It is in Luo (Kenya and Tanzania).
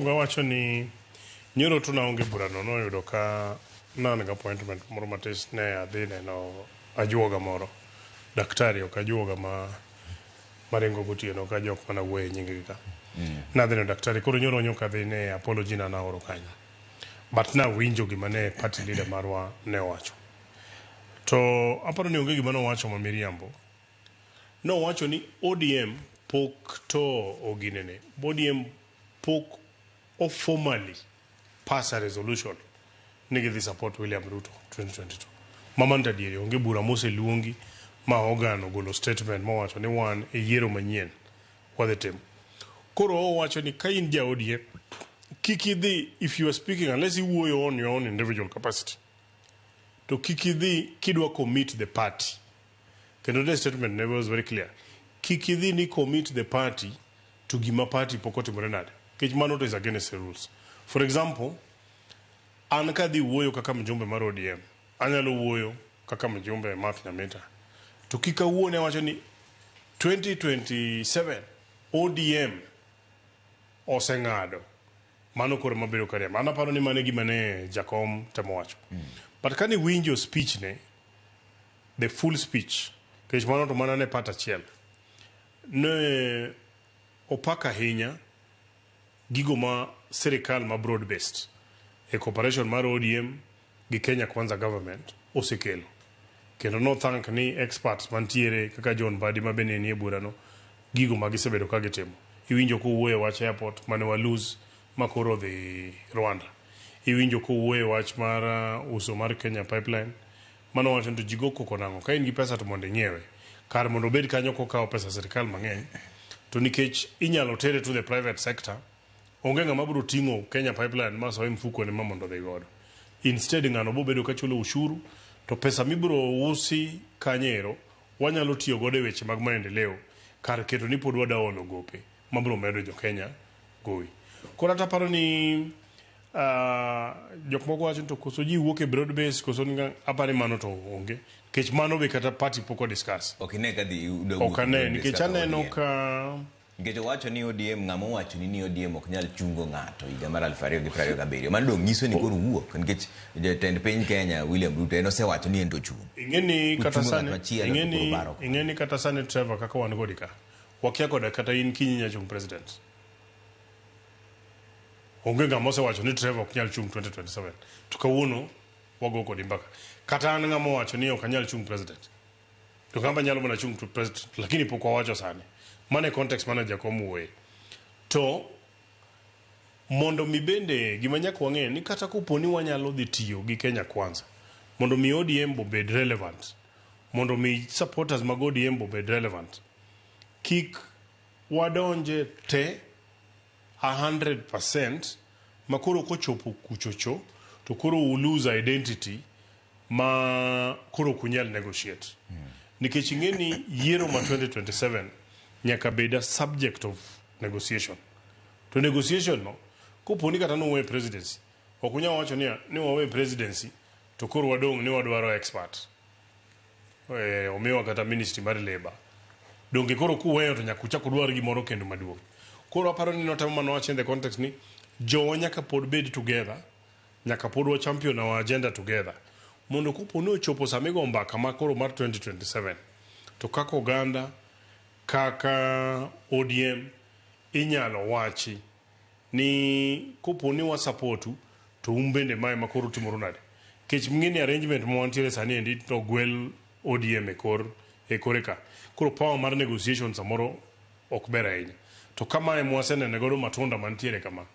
Awacho ni nyoro to naonge burano noyudo ka ne an gi appointment moro matis ne adhi neno ajuoga moro daktari ok ajuoga ma maringo gotieno ka jok mana wuoye nying gi ka. Nadhi neno daktari koro nyoro nyoka adhi ne apology na naoro kanyo. But nawinjo gima ne party leader marwa ne owacho. To aparo ni onge gima nowacho ma miriambo. Nowacho ni ODM pok to oginene. ODM pok o formally pass a resolution ni gidhi support William Ruto 2022. Ma mano to adieri onge bura moseluongi ma organ ogolo statement mowacho ni wan e yiero manyien wadhi timo. Koro owacho ni ka in ja ODM kik idhi if you are speaking unless iwuoyo on your own individual capacity to kik idhi kidwa commit the party. Kendo the statement ne was very clear. Kik idhi ni commit the party to gima party pok otimore nade. Nikech mano to is against the rules. For example, an kadhi wuoyo kaka mjumbe mar ODM, anyalo wuoyo kaka mjumbe Mark Nyamita. To kik awuo ne wacho ni 2027 ODM oseng'ado. Mano koro mabedo kariembo. An aparo ni mano e gima ne Jakom temo wacho. But kane winjo speech ne, the full speech, nikech mano to mana ne part achiel, ne opak ahinya gigo ma sirikal ma broad based e cooperation mar ODM gi Kenya Kwanza government osekelo. Kendo no thank ni experts mantiere kaka John Mbadi ma bende nie burano gigo ma gisebedo ka gitimo. Iwinjo kowuoyo e wach airport mane wa lose ma koro odhi Rwanda. Iwinjo kowuoyo e wach mar uso mar Kenya pipeline mano wacho ni to ji go koko nang'o ka in gi pesa to mondo ing'iewe kar mondo obed kanyo kokawo pesa sirikal mang'eny to nikech inyalo tere to the private sector onge ng'ama biro ting'o Kenya pipeline ma soe mfuko ne ma mondo odhi godo instead ng'ano bo bedo ka chulo ushuru to pesa mibiro usi kanyero wanyalo tiyo godo e weche mag maendeleo kar keto ni pod wada olo gope mabiro medo jo Kenya gowi. Koro ata aparo ni jok moko wacho ni to koso ji wuok e broad base koso ni aparo ni mano to onge nikech mano be kata party pok o discuss. Ok ine ka dhi Ok ane nikech aneno ka Nikech owacho ni ODM ng'ama owacho ni ni ODM ok nyal chungo ng'ato higa mar 2027. Mano dong nyiso ni koro wuok nikech jatend piny Kenya William Ruto en osewacho ni en to ochung'. Ing'eni kata Ochungo ng'at sani machielo to koro ing'eni paro ok. ing'eni kata sani Trevor kaka wan kodi ka wakia koda kata in kiny inya chung president. Onge ng'ama osewacho ni Trevor ok nyal chung 2027. To kawuono wago kodi mbaka. Kata an ng'ama owacho ni ok anyal chung president. To kamba nyalo mana chung to president lakini pok wawacho sani. Mano e context mane jakom wuoye. To mondo mi bende gima nyaka wang'e ni kata kopo ni wanyalo dhi tiyo gi Kenya Kwanza mondo mi ODM obed relevant mondo mi supporters mag ODM obed relevant kik wadonje te 100% ma koro kochopo kuchocho to koro u lose identity ma koro ok unyal negotiate. Nikech ing'e ni yiero ma 2027 nyaka bed a subject of negotiation. To negotiation no, kopo ni kata nuwe presidency, ok unyal wacho niya, ni wawe presidency to koro wadong' ni wadwaro expert. Omiwa kata ministry mar labor. Donge koro kuweyo to nyaka uchak udwar gimoro kendo maduong'. Koro aparo ni notemo mana wacho in the context ni jowa nyaka pod bed together, nyaka pod wa champion our agenda together. Mondo kopo ni ochopo sama igo mbaka ma koro mar 2027, to kaka oganda, kaka ODM, inyalo wachi ni kopo ni wa support u, to un bende mae ma koro utimoru nade? Nikech ng'e ni arrangement ma wantiere sani endi to gwel ODM e kor e kore ka. Koro power mar negotiation samoro ok ber ahinya. To ka mae mwasenene godo matunda mantiere kama,